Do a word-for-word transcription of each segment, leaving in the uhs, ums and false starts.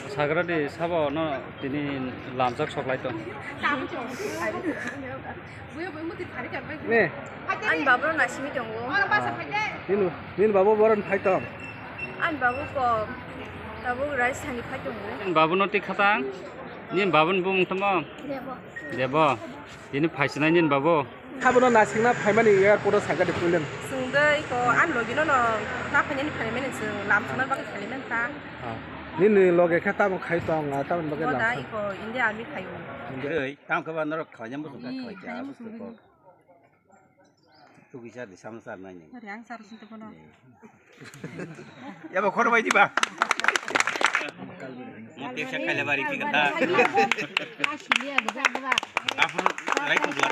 Sagradi sabo no tini lamjak soklai tong. Ne. Ani babu no nasimi tongo. Ah. Nini, nini babu boron phai tong. Ani babu ko tabuk Rajasthani phai tongo. Nini babu no tik khatang. Nini babu ni bumung tamo? Debo. Debo. Tini phaisinai nini babu. Habuno nasikna phaimani airport o sakha de puileng. Chwng de iko ani logi no no na phainani phaimani chwng lam thangna bagwi phaimani ta. Ah. Nini loge khe tamo khai tong, ah, tamo bagwi lam thang. Iko India army khayo. Ei, tamo khe ba norok khlaina muchung kha khlai kha. Tugui char di, samung char nai ni. Ore ang char sinte bono. Yabo khoro bai diba. Mo tepsa khaila bari ki kata. Aphuru rai kubla.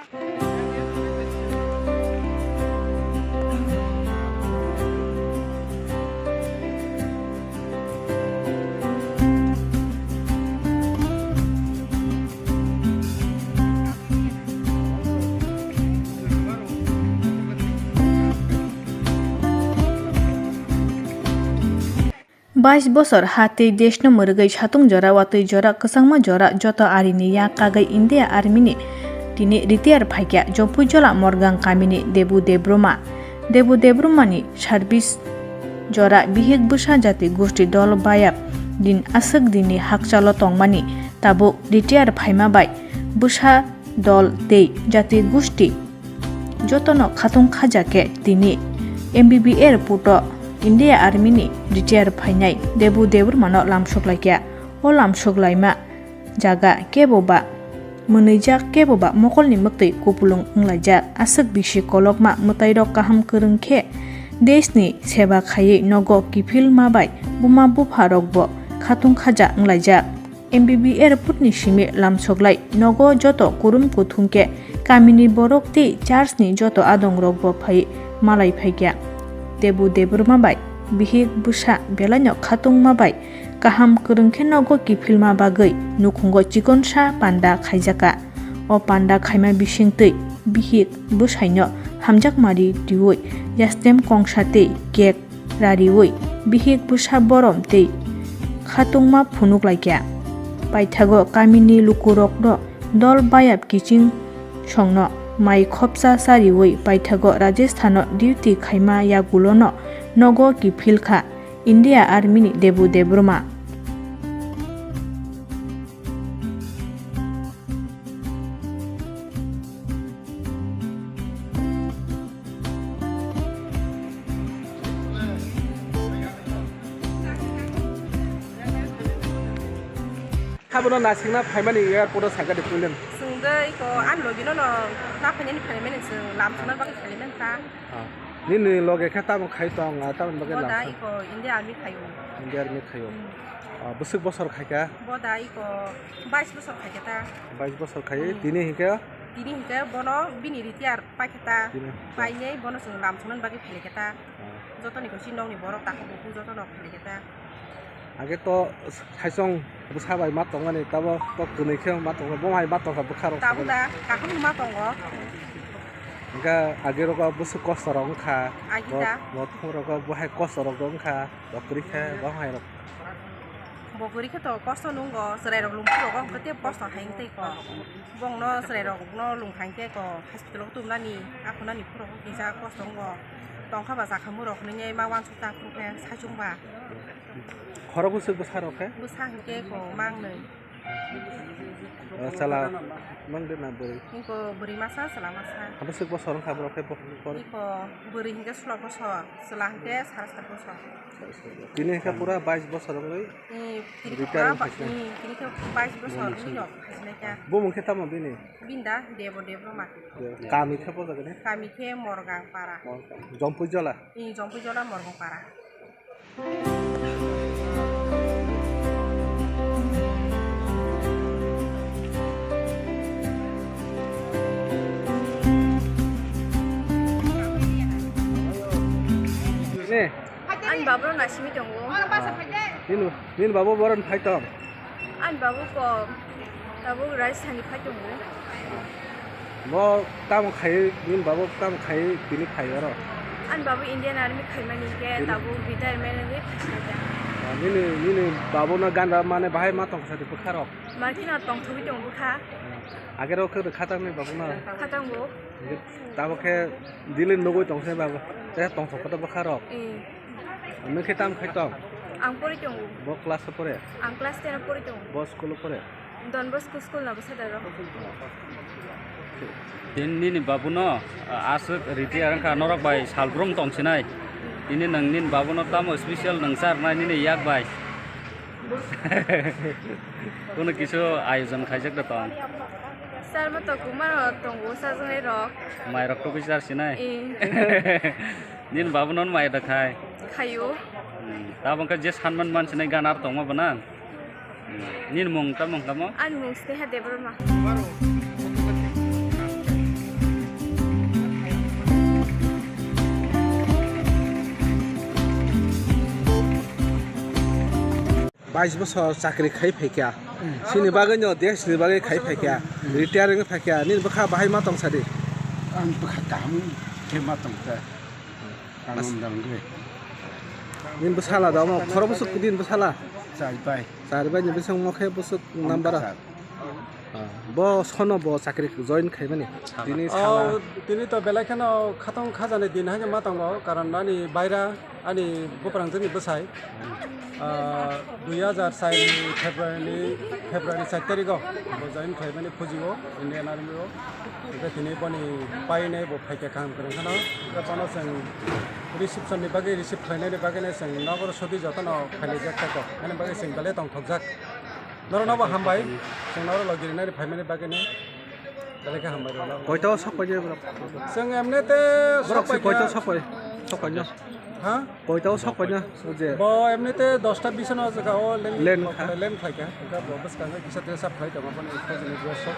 Bais bosor ha tei deshno mwrwgwi satung jora watwi jora kwchangma jora joto arini yak kagwi India Army ni tini retire phaikha Jompuijola Morgang kamini Debu Debruma. Debu Debruma ni service jora bihik bwsa jati gosti dol bayap din aswk dini hakchalo tongmani tabuk retire phaima bai bwsa dol tei jati gosti jotono khatung khajakhe tini M B B R puto India Army ni retire phainai Debu Debruma no lamsok laikha. O lamsok laima jaga kebo ba mwnwijak kebo ba mokolni mwktwi kupulung wnglaijak. Aswk bisi kolokma mwtairok kaham kwrwng khe deshni seba khaiwi nogo kiphilma bai buma bupha rokbo khatung khaja wnglaijak. M B B R putni simi lamsoklai nogo joto kurum kuthung khe kamini borok tei church ni joto adong rokbo phai malai phaikha. Debu Debruma bai bihik bwsa belaino khatungma bai kaham kwrwng khe nogo kiphilma bagwi nukhungo chikonsa panda khaijakha. O panda khaima bisingtwi bihik bwsaino hamjakmari riwi yastem kongsa tei cake rariwi bihik bwsa borom tei khatungma phunuk laikha. Paithago kamini lukurokno dol bayap kiching songno mai khopsa chariwi paithago Rajasthano duty khaima yagulono nogo kiphilkha India Army ni Debu Debruma. Habuno nasikna phaimani airport o sakha de puileng. Chwng de iko ani logi no no na phainani phaimani chwng lam thangna bagwi phaimani ta. Ah. Nini loge khe tamo khai tong, ah, tamo bagwi lamsa. Bo da iko India Army khayo. India Army khayo. Hmm. Ah, bwswk bosor khaikha? Bo da iko bais bosor khaikha ta. Bais bosor khai, hmm, tini hinkhe? Tini hinkhe bono bini retire paikha ta. Tini. Painai bono chwng lam thangna bagwi phaikha ta. Ah. Jotoni khe si nokni borok takhuk bukhuk jotono khaikhe ta. Age to saichwng bwsa bai ma tongmani, tabo to kwnwi khe ma tongo, bo hai ma tongkha bwkha rok. Tabuk da kakhwlwng ma tongo. Hwnkhe age rogo bwswk kosto rok wngkha. Agi da. Bo, bo thung rogo bo hai kosto rok wngkha, bo kwrwi khe bo hai rok. Bo kwrwi khe to kosto nungo, chwrai rok lungkhu rogo hwnkhe tei kosto hai wng tei ko. Bongno chwrai rokno lungkha hinkhe ko hospital o tubunani, aphunani phuru kisa kosto wngo. Tongkha ba chakhamung rok hinwi ma uansuk ta khurkhe saichung ba. Khorok bwswk bwsa rok khe? Bwsa hinkhe ko mangnwi. O, chwla mang de na bwrwi? Iko bwrwi masa, chwla masa. Bwswk bosor wngkha borok khe bo-, bor-? Iko bwrwi hinkhe sulok bosor, chwla hinkhe sara sat bosor. Tini hinkhe pura bais bosor wngwi. Ni, tini khe retire pura ba-, wngkha. Ni, tini khe bais bosor ni nok khasinai kha. Bumung khe tamo bini? Bini da Debo Debroma. Kami khe bo jaga ni? Kami khe Morgang para. Morgang. Jompuijola? Ni, Jompuijola Morgang para. Ne? Ani babu no nasimi tongo. Nini, nini babu boron phai tong? Ani babu ko tabuk Rajasthani phai tongo. Bo tamo khai, nini babo tamo khai, tini phai oro? Ani babo Indian Army khaimani khe, Tini? Tabuk retirement wngwi phaisinai khe. Ah, nini, nini babo no ganda mane bahai ma tongsa di bwkha rok? Markino tongthogwi tongo bwkha. Agero khe khatak ni babo no? Khatango. Tamo khe dili nugwi tongsa babo. Te tongthok khe bwkha rok? Eh. Nwng khe tamo khai tong? Ang pori tongo. Bo class o pore? Ang class ten o pori tongo. Bo school o pore? Don Bosco School Nabasada ro. Tini nini babuno, ah, aswk retire wngkha norok bai salbrum tongsinai. Tini nwng nini babuno tamo special nwng charnai nini yak bai? Kono kisu ayojon khaijak da tong? Charma to kumaro tongo chajaknai rok. Mai rok tugui charsinai? Eh. Nini babuno mai da khai? Khaio. Hmm, tabuk khe je sanman mansinai gan ar tongma bana? Nini mung tamo wngkha mo? Ani mung Sneha Debbarma. Bais bosor chakri khai phaikha. Hmm. Chini bagwi no desh ni bagwi khai phaikha. Hmm. Retire wngwi phaikha. Nini bwkha bahai ma tong sadi? Ang bwkha kaham khe ma tong kha. Ang as- umdang gwi. Nini bwsala da omo khoro bwswk nini bwsala? Chai bai. Chari bai ni bising mo khe bwswk number a? Char. Ah, bo sono bo chakri join khaimani? Tini sala. Oh, tini to belai kheno khatong khajani din hai ma tongo, karon ani baira ani buprang jani bwsai. Ah, dui hajar char ni February ni, February char tarikh o bo join khaimani Fuji o, Indian Army o. Hingke tini boni paine bo phaikha kaham kwrwng kheno. Hingke bono chwng reception ni bagwi, receive khlainani bagwino chwng nogoro sodi jotono khailaijak kha kok. Ani bagwi chwng belai tongthokjak. Norokno bo hambai, chwng noro logi rinani phaimani bagwino. Belai khe hambai rwno. Koito sok painai borok? Chwng emnete borok sok se koito paikha. Sok pai, sok painai? Ha? Koito sok painai, o je. Bo emnete dosta bisano jaga o len, len kha, len khaikha. Hingke bo bwskango kisa dress up khlai tongma boni ekta jini dress sok.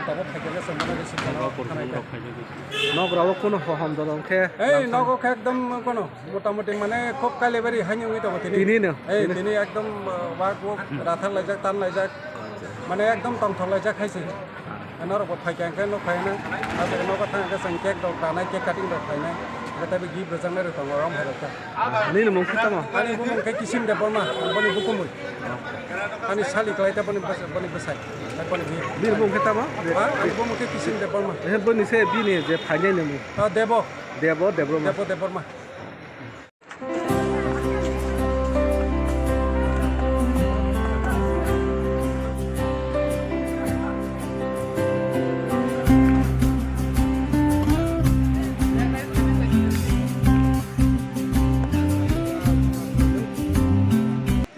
Tabo phaikha chwng bono receive khainai. Nok rao kono ho hom dolo hingke. Ei, nogo khe ekdom kono. Motamoti mane khub kailebari haino wngwi tongo tini. Tini no? Eh, tini. Tini ekdom, uh, wak wok rathar laijak, tan laijak. Mane ekdom tongthok laijak hai se. Norok bo phaikha hwnkhe nuk phaina. Abo nogo thang hwnkhe chwng cake rok danai, cake cutting rok khlainai. Hwnkhe tei bo gift rwjaknai rok tongo, rom hai rok khe. Nini mung khe tamo? Ani bumung khe Kisim Debbarma, boni bukumui. Ani sali kwlai ta boni bwsa-, boni bwsai. Boni gift. Bini mung khe tamo? Ha? Ani bumung khe Kisim Debbarma. Eh, boni se bini je phainai ni mung. Ah, Debo. Debo Debbarma. Debo Debbarma.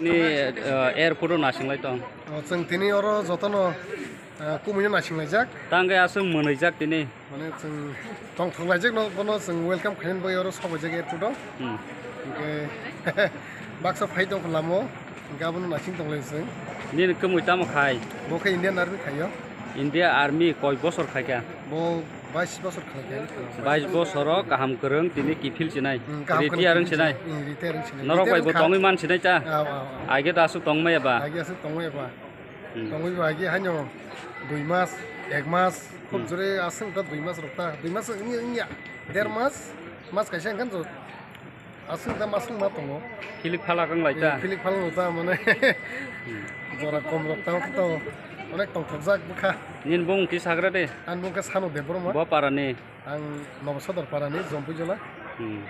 Ni, eh, airport o nasinglai tong. O, chwng tini oro jotono, eh, kumuino nasinglai jak. Tang khe aswk mwnwijak tini. Mane chwng tongthok laijak no, bono chwng welcome khainani bagwi oro sok paijak airport o. Hmm. Hingke baksa phai tongkha lama o, hingke abono naising tonglai chwng. Nini kwmwi tamo khai? Bo khe Indian Army khaio. India Army koi bosor khaikha? Bo bais bosor khaikha. Bais bosoro kaham kwrwng tini kiphil sinai. Hmm, kaham kwrwng retire wng sinai. Hmm, retire wng sinai. Norok bai bo tongwi man sinai ta? Aw, aw, aw. Age da aswk tongmaya ba? Age aswk tongmaya ba? Hmm. Tongwi ba agi haino dui mas, ek mas, khub hmm, jore aswk ta dui mas rok ta, dui mas wngya, wngya, der mas, mas kaisa wngkha jo, aswk ta mas wngma tongo. Philik phalak wng lai ta? Eh, philik phalak wng ta mane. Hmm. Jora kom rok ta, ta onek tongthokjak bwkha. Nini bumung kisa sagra de? Ani bumung khe Sanu Debbarma. Bo para ni? Ang Nobo Sodor para ni Jompuijola. Hmm.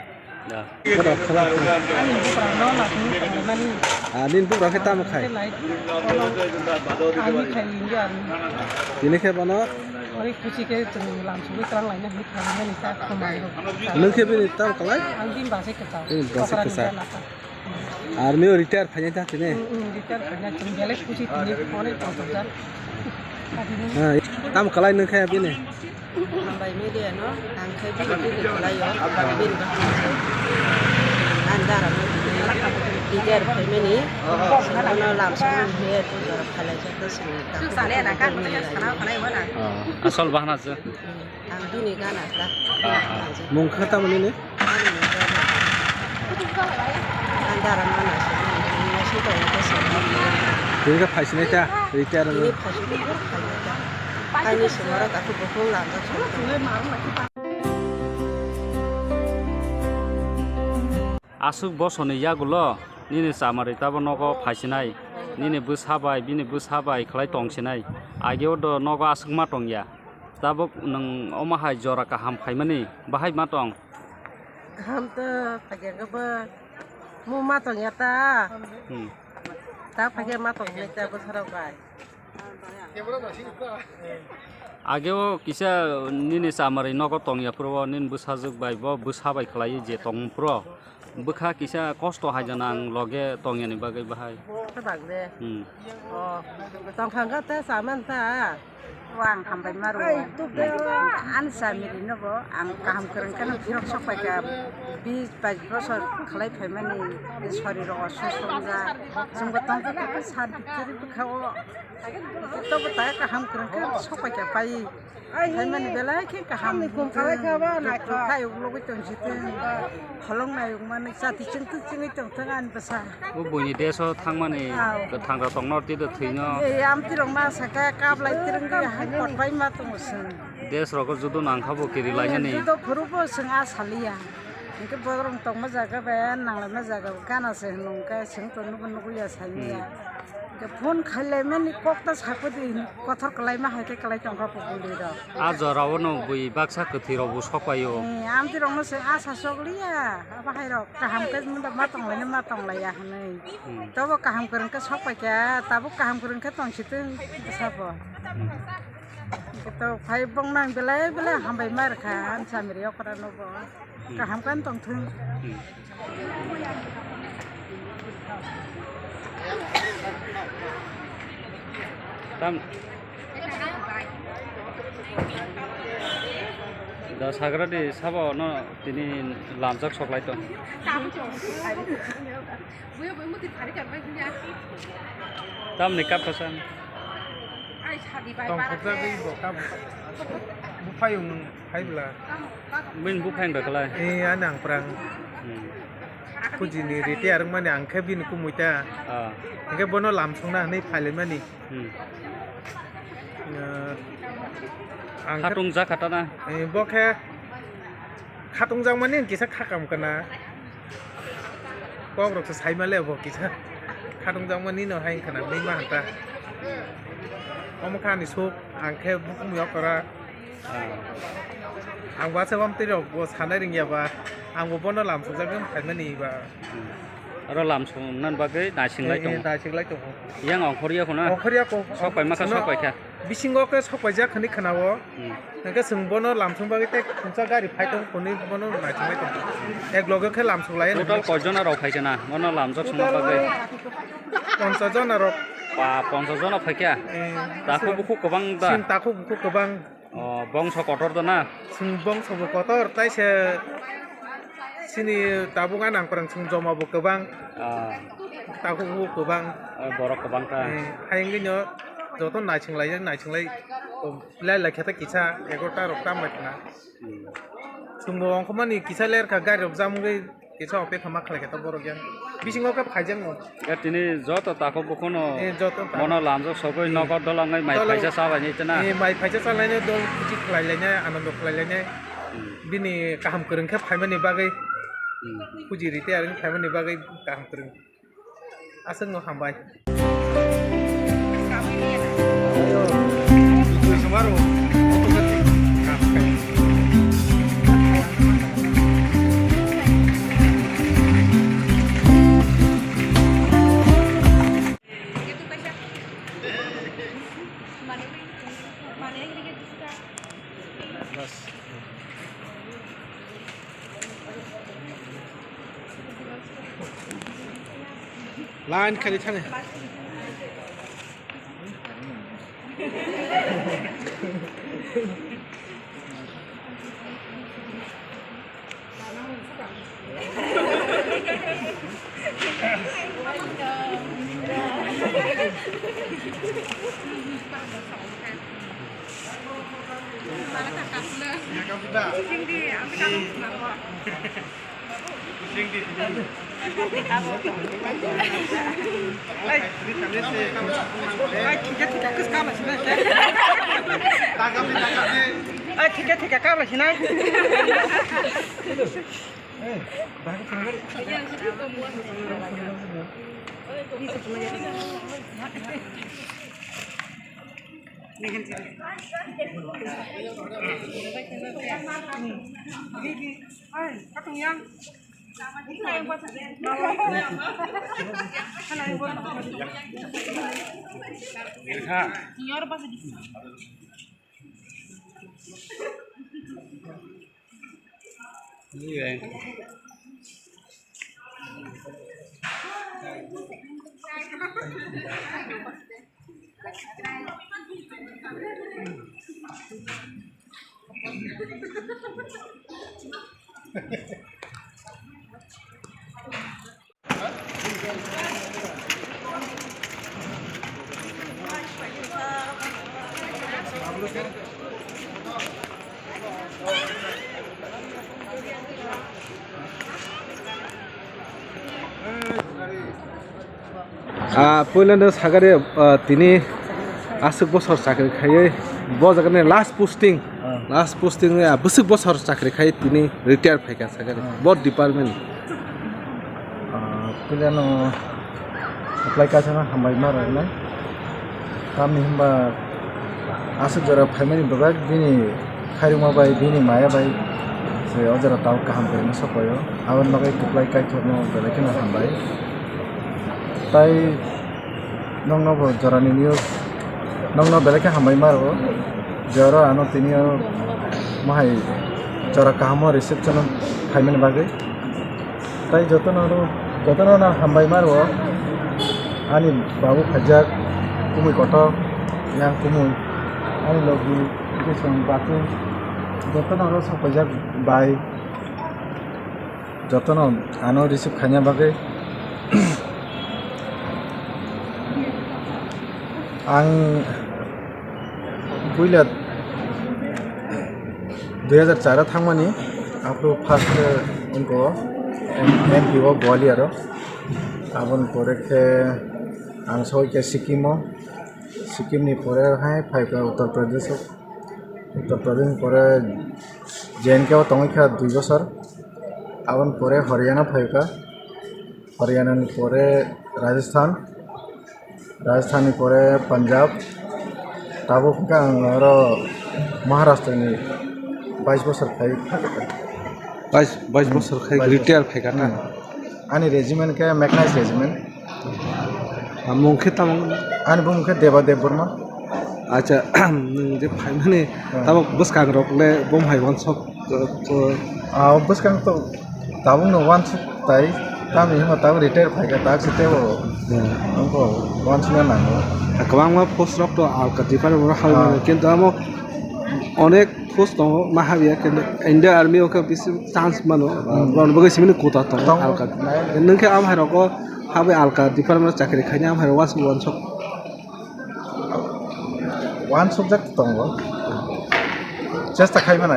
Da. Ani buprang no naising tonglaimani. Ah, nini buprang khe tamo khai? Khe lai, ono, ani khai India Army. Tini khe bono? Ori kuchi khe chwng lam sugwi twlang laina hinwi khlaimani ta khumai rok. Nwng khe bini tamo kwlai? Ang bini bachai kwcham. Bini bachai kwcham. Army o retire phainai ta tini? Mm, mm, retire phainai, chwng belai kuchi tini, onek tongthokjak. Ah, tamo kwlai nwng khe bini? Hambai media no, ang khe bini tini kwlai o, bini bahan se. Ang dara no tini retire phaimani, ano lam samani he, tong dara phalai jak ta sini. Ah, asol bahana se. Ang bini gana ta. Ah, ah. Mung kha tamo nini? Ani mung kha. Ang dara mana se, nini si to ko se. Tini khe phaisinai ta, retire. Tini phaisinai ta. Ani sumaro takhuk bukhuk langjak song. Aswk bosoni yagulo nini chamarwi tabuk nogo phaisinai, nini bwsa bai, bini bwsa bai khlai tongsinai. Ageo do nogo aswk ma tongya. Tabuk nwng omo hai jora kaham phaimani bahai ma tong? Kaham to phaikhe bo mu ma tongya ta. Hmm. Ta phaikhe ma tongnai ta bwsarok bai. Ageo kisa nini chamarwi nogo tongya phuru o nini bwsajwk bai bo bwsa bai khlaiwi je tong phuru o bwkha kisa kosto hai jana ang loge tongyani bagwi bahai. Khe bang de. Hmm. O, tongkha hwnkhe te chaman ta. O ang hambai maro. Ani chamarwi nogo ang kaham kwrwng kheno phirok sok paikha bis bais bosor khlai phaimani soriro osusto wngjak. Chwngbo tongkha khe sat bwkhao. Tobo ta kaham kwrwng khe sok paikha pai. Phaimani belai khe kaham ni kum khalai kha ba na kha. Khai uklogwi tong si tong. Holong nai uk mani chati chwng twi chwngwi tong thang ani bwsa. Bo buini deso thangmani kwthang rok tongno twi do thwino. Ei amtwi rok ma saka kap lai twrwngwi hai kot bai ma tongo chwng. Des rogo judo nang kha bo kiri lainani. Judo phuru bo chwng a saliya. Hwnkhe borok tongma jaga bai nanglaima jaga gana se hwnwi hwnkhe chwng to nugwi nugwi ya saimanya. Hmm. Hwnkhe phone khailaimani kok ta sakudi hwnwi kothor kwlaima hai khe kwlai tongkha pukuli rok. A jora o no bui baksa kwthwi rok bo sok paio. Eh, amtwi rok no se asa sok liya, abo hai rok kaham khe ma tonglaina ma tonglaiya hwnwi. Hmm. Tobo kaham kwrwng khe sok paikha, tabuk kaham kwrwng khe tong si tong bwsa bo. Hmm. Hwnkhe to phai bong nang belai belai hambai ma rwkha, ani chamarwi okra no bo. Hmm. Kaham khe tong thung. Hmm. Tam. Da sagra di sabo no tini lamjak sok lai tong. Tamni kap kosan. Tong khokjagwi bo kap. Buphayung phaibla. Bini buphayung da khlai. Eh, ani ang prang. Hmm. Kujini retire wngmani ang khe bini kumui ta. Ah. Hingke bono lamsongna hinui phailaimani. Hmm. Eh, ang khe khatung jak kha ta na? Eh, bo khe khatung jak mani kisa khakam kana. Kok rok se sai male bo kisa. Khatung jak mani no hai khana nui ma hanta. Omo kha ni suk ang khe bukhum yok kora. Ah. Ang basa bam twi rok bo sanai ringya ba. Ang bo bono lamsok jak phaimani ba. Hmm. Oro lamsok nan bagwi naising lai tongo. Eh, eh, naising lai tongo. Yang ongkhorya khuna? Ongkhorya ko. Sok pai ma kha, sok pai kha. Bisingo khe sok paijak hinui khwnao. Hmm. Hwnkhe chwng bono lamsong bagwi tei khungsa gari phai tongo, hwnwi bono naisingbai tongo. Ek loge khe lamsok lai. Total koi jona rok phai kana? Bono lamjak songna bagwi. Ponchas jona rok. Ba, ponchas jona phai kha? Eh, takhuk bukhuk kwbang da? Chwng takhuk bukhuk kwbang. O, bongso kotor da na? Chwng bongso bo kotor, tai se chini tabuk a nangkorong chwng joma bo kwbang. Ah. Takhuk bukhuk kwbang. O, borok kwbang ta. Eh, hai wngwi no joto naising lai, naising lai. Lai lai khe ta kisa egarota rok tam bai khna. Hmm. Chwngbo ongkhormani kisa ler kha gari rok jam wngwi kisa opekha ma khlai khe ta borok yang. Bisingo khe phaijak no. Ya tini joto takhuk bukhuk no. Eh, joto takhuk. Bono lamjak sogwi, hmm, nokar dola wngwi mai, dolo, phaisa cha lainai tena. Eh, mai phaisa cha lainai, dol kuchi khlai lainai, anando khlai lainai. Hmm. Bini kaham kwrwng khe phaimani bagwi. Hmm. Puji retire wngwi phaimani bagwi kaham kwrwng. Aswkno hambai. Line khali thani. Khe thika kar lai sinai. Ai, katung yang. Ah, puilano sagari, ah, tini aswk bosor chakri khaiwi, bo jagani last posting, Ah. last posting, ah, bwswk bosor chakri khai tini retire phaikha sagari, Ah. bo department. Ah, puilano apply kaisano hambai ma rwnai. Tamni hwnba aswk jora phaimani bwbak bini khairokma bai, bini maya bai se o jora tabuk kaham kwrwino sok paio. Aboni bagwi kwplai Kaitorno belai kheno hambai. Tai nokno bo jorani news nokno belai khe hambai ma rwo. Je oro ano tini o mohai jora kahamo reception o phaimani bagwi. Tai jotono oro, jotono no hambai ma rwo. Ani babu phaijak, kumui kotor, yang kumui, ani logi, bising batu, jotono oro sok paijak bai. Jotono ano receive khaina bagwi ang puila dui hazar char o thangmani, aphuru first, eh, wngkha M P o Gwalior o, aboni pore khe ang soi khe Sikkim o, Sikkim ni pore hai phaikha Uttar Pradesh o, Uttar Pradesh ni pore J N K o tongwi kha dui bosor, aboni pore Haryana phaikha, Haryana ni pore Rajasthan, Rajasthan ni pore Punjab, tabuk hwnkhe ang oro Maharashtra ni bais bosor khai. Bais, bais bosor khai Bais bosor. Retire phaikha na? Hmm. Ani regiment khe Mechanized Regiment. Ah, mung khe tamo? Ani bumung khe Deba Debbarma. Acha, nwng je phaimani Hmm. tamo bwskang rok le bom hai wansok, uh, uh, Ah, bwskang to tabuk no wansuk tai, tamni hwnba tabuk retire phaikha, tak se tebo Hmm. nokho wansukna nango. Kwbangma post rok to alka department rok habwi Ah. mano, kintu amo onek post tongo, ma habya, kintu India Army o khe bisi chance mano, Hmm. borok ni bagwi simi ni quota tongo, Tongo. Alka. Nai. Nwng khe amo hai rok o habwi alka department o chakri khaina amo hai rok wansuk wansok. Wansukjak tongo. Chesta khai mano,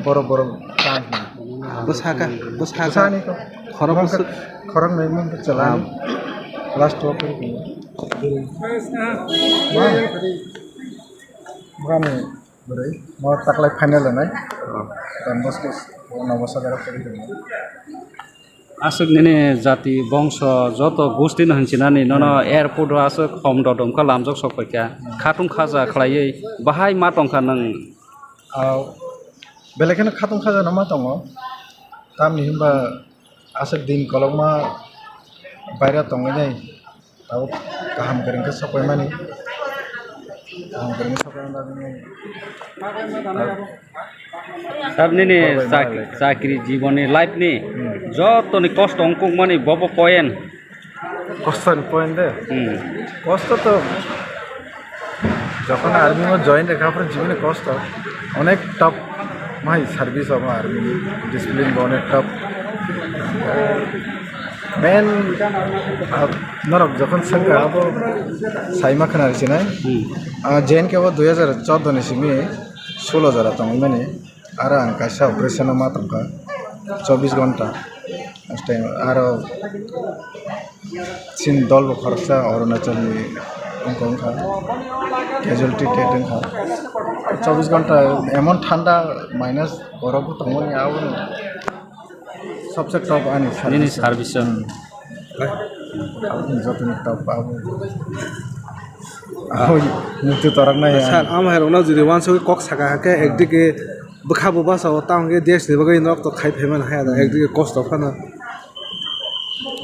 borok, borok chance mano. Bwsaka, bwsaka. Bwsani ko. Khorok Mangkha bwswk. Khorok nai mangkha chalani. Ah. Last o khe. Bwrani bwrwi. Mo taklai final rwnai. Don Bosco, Nobo Sagaro khe. Aswk nini jati bongso joto gusti no hinchinani nono Hmm. airport o aswk hom dodom kha lamjak sok paikha. Hmm. Khatung khaja khlaiwi bahai ma tongkha nwng? Ah, belai kheno khatung khaja no ma tongo. Tamni hwnba aswk din kolokma baira tongwi nai. Tabuk kaham kwrwng khe sok paimani. Kaham kwrwng khe sok paimani. Sir, nini Bai, bai, chak-, bai. Chakri jiboni life ni Hmm. jotoni kosto wngkukmani bobo point. Kosto ni point de? Hmm. Kosto to Jokhon army o join rwkha, aphuru jibini kosto onek tough, mai service obo army, discipline bo onek tough. Main, ah, norok jokhon swngkha abo saima khwna sinai. Hmm. Ah, J N K o dui hazar chordo ni simi sulo jora tongwi mani. Aro ang kaisa operation o ma tongkha chobbish ghonta. Next time aro chini dol bo khoroksa Arunachal ni Wngkha, wngkha. Casualty rate wngkha. Chobbish ghonta emon thanda, minus borok bo tongmani, abono sobse top ani nini service. Service on. Aboni jotoni top abo. Abo muitu torak nai. Sir, ang. Ang hai rokno jodi wansugwi kok saka hakhe ekdike bwkha bo basa o, tamo khe desh ni bagwi norok to khai phaimani haya da, ekdike kosto phano.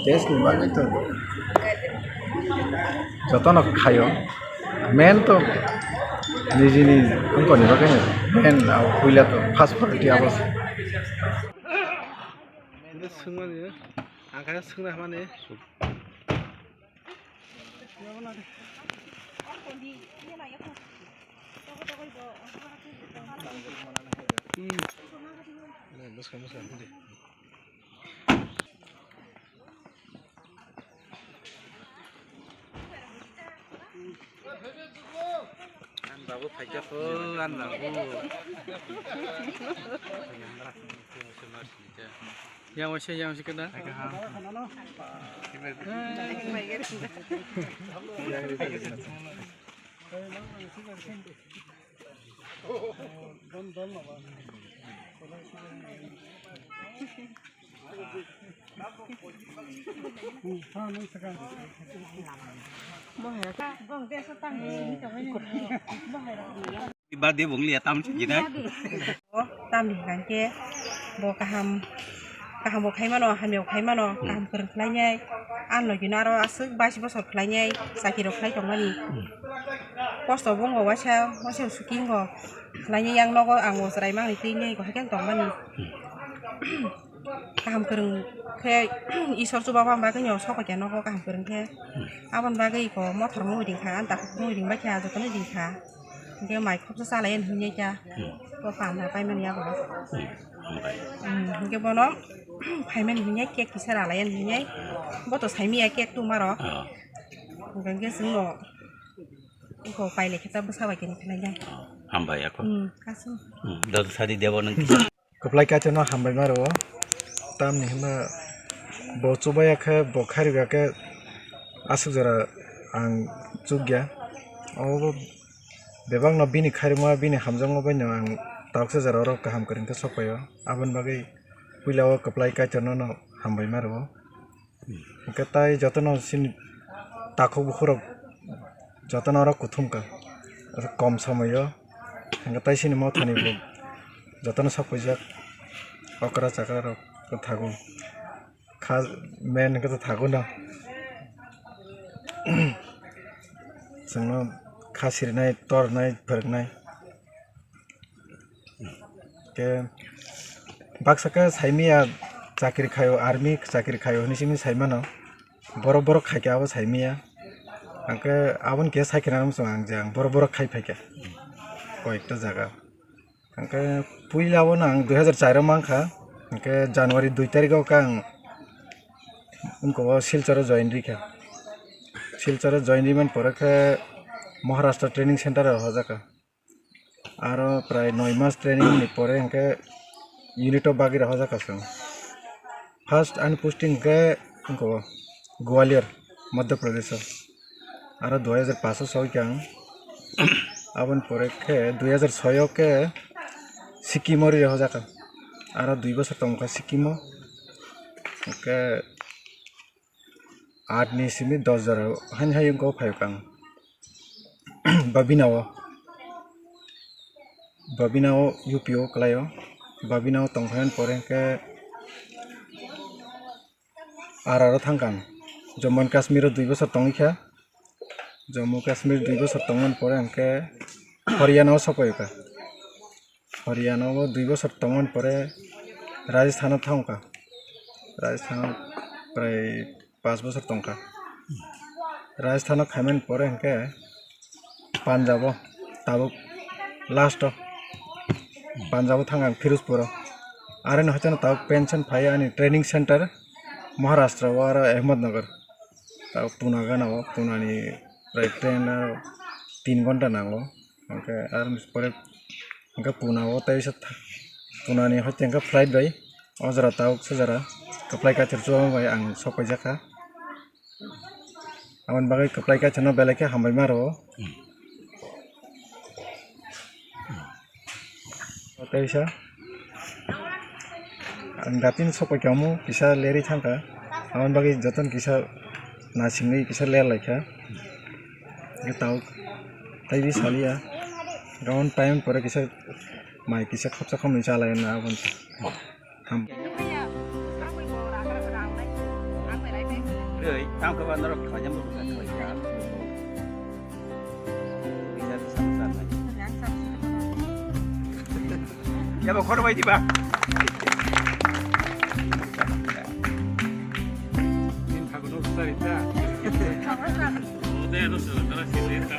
Desh ni bagwi to jotono khaio. Main to nijini wngkoni bagwi main, abo puila to first priority abo se. Swngmani, ang khe swngna hamani. Ang babu phaikha kho, ang babu. Yang waisa, yang waisa kada? Ba de bong liya tam si jinai. Tam ni hingkha khe bo kaham, kaham bo khai mano, hamya bo khai mano, kaham kwrwng khlainai. Ang logi no aro aswk bais bosor khlainai, chakri rok khlai tongmani. Kosto bo wngkha waisa, waisa suki wngkha khlainai, yang nogo ang bo chwrai mangni twi nai, bo hai khe tongmani. Kaham kwrwng khe Isor chuba bam bagwi no sok bai khe nogo kaham kwrwng khe. Aboni bagwi ko mothor mui ring kha, ang takhuk mui ring bai kha, jotono ring kha. Hingke mai khopsa chalai hinwi kha. Hmm. Bo panda paimani yago. Hmm. Hmm, hingke bono phaimani hinwi cake kisa ralai hinwi. Bo to saimanya cake tongmaro. Oh. Hingke chwngno iko pailai khe ta bwsa bai khe nukhlai ya. Oh, hambai ako. Hmm, kasu. Hmm, dol sadi debo nang. Kwplai kaitorno hambai ma rwo, tamni hwnba bo chubaya khe, bo khairokya khe aswk jora ang chukya. Obo bebakno bini khairokma, bini hamjakma baino ang tauksa jora oro kaham kwrwng khe sok phaio. Aboni bagwi puila o kwplai kaitorno no hambai ma rwo. Hwnkhe tai jotono chini takhuk bukhurok jotono oro kuthum ka, kom somoio. Hwnkhe tai chini mothani bo jotono sok paijak, okra chakra rok thago. Kha men hwnkhe thago no. Chwngno kha sirinai, tornai, phwrwngnai. Khe baksa khe saimanya chakri khaio, army chakri khaio hinwi simi saimano. Borok borok khaikha abo saimanya. Hwnkhe aboni khe saikhe nang chwng ang je ang borok borok khai phaikha koyekta jaga. Hwnkhe puila o no ang dui hazar char o mankha. Hwnkhe January dui tarikh o khe ang wngkha o Silchar o join rikha. Silchar o join rimani pore khe Maharashtra Training Center o rwjakha. Aro prai noi mas training ni pore hwnkhe unit o bagwi rwjakha chwng. First ani posting hwnkhe wngkha o Gwalior, Madhya Pradesh o. Aro dui hazar paanch o soi khe ang. Aboni pore khe dui hazar soi o khe Sikkim o ri rwjakha. Aro dui bosor tongkha Sikkim o. Hwnkhe aat ni simi dos jora haino hai wngkha o phaikha ang. Babina o, Babina o U P o kwlai o. Babina o tongphaimani pore hwnkhe R R o thangkha ang. Jammu and Kashmir o dui bosor tongwi kha. Jammu Kashmir dui bosor tongmani pore hwnkhe Haryana o sokphaikha. Haryana o dui bosor tongmani pore Rajasthan o thangkha. Rajasthan o prai paanch bosor tongkha. Rajasthan o khaimani pore hwnkhe Punjab o tabuk last o Punjab o thang ang Firozpur o. Aroni hoiteno tabuk pension phai ani training center Maharashtra o aro Ahmednagar. Tabuk Pune gana o, Pune ni prai train o tin ghonta nango. Hwnkhe aroni pore hwnkhe Pune o tei Pune ni hoite hwnkhe flight bai o jora tabuk se jora kwplai kaitor chubamu bai ang sok paijakha. Aboni bagwi kwplai kaitorno belai khe hambai ma rwo. Teisa ang datino sokpai kha omo kisa lerwi thangkha, aboni bagwi jotono kisa nasingwi kisa ler laikha. Tei tau taibi saliya, gabon paimani pore kisa mai kisa khopsa khopnwi chalai na aboni. Ham. Ei, tang khe ba norok khlaijak bo kha khlai kha. Bisa, bisa, bisa, bisa. Ya, bo khoro bai di ba. Din thago no sari ta. O de no se la sili ta.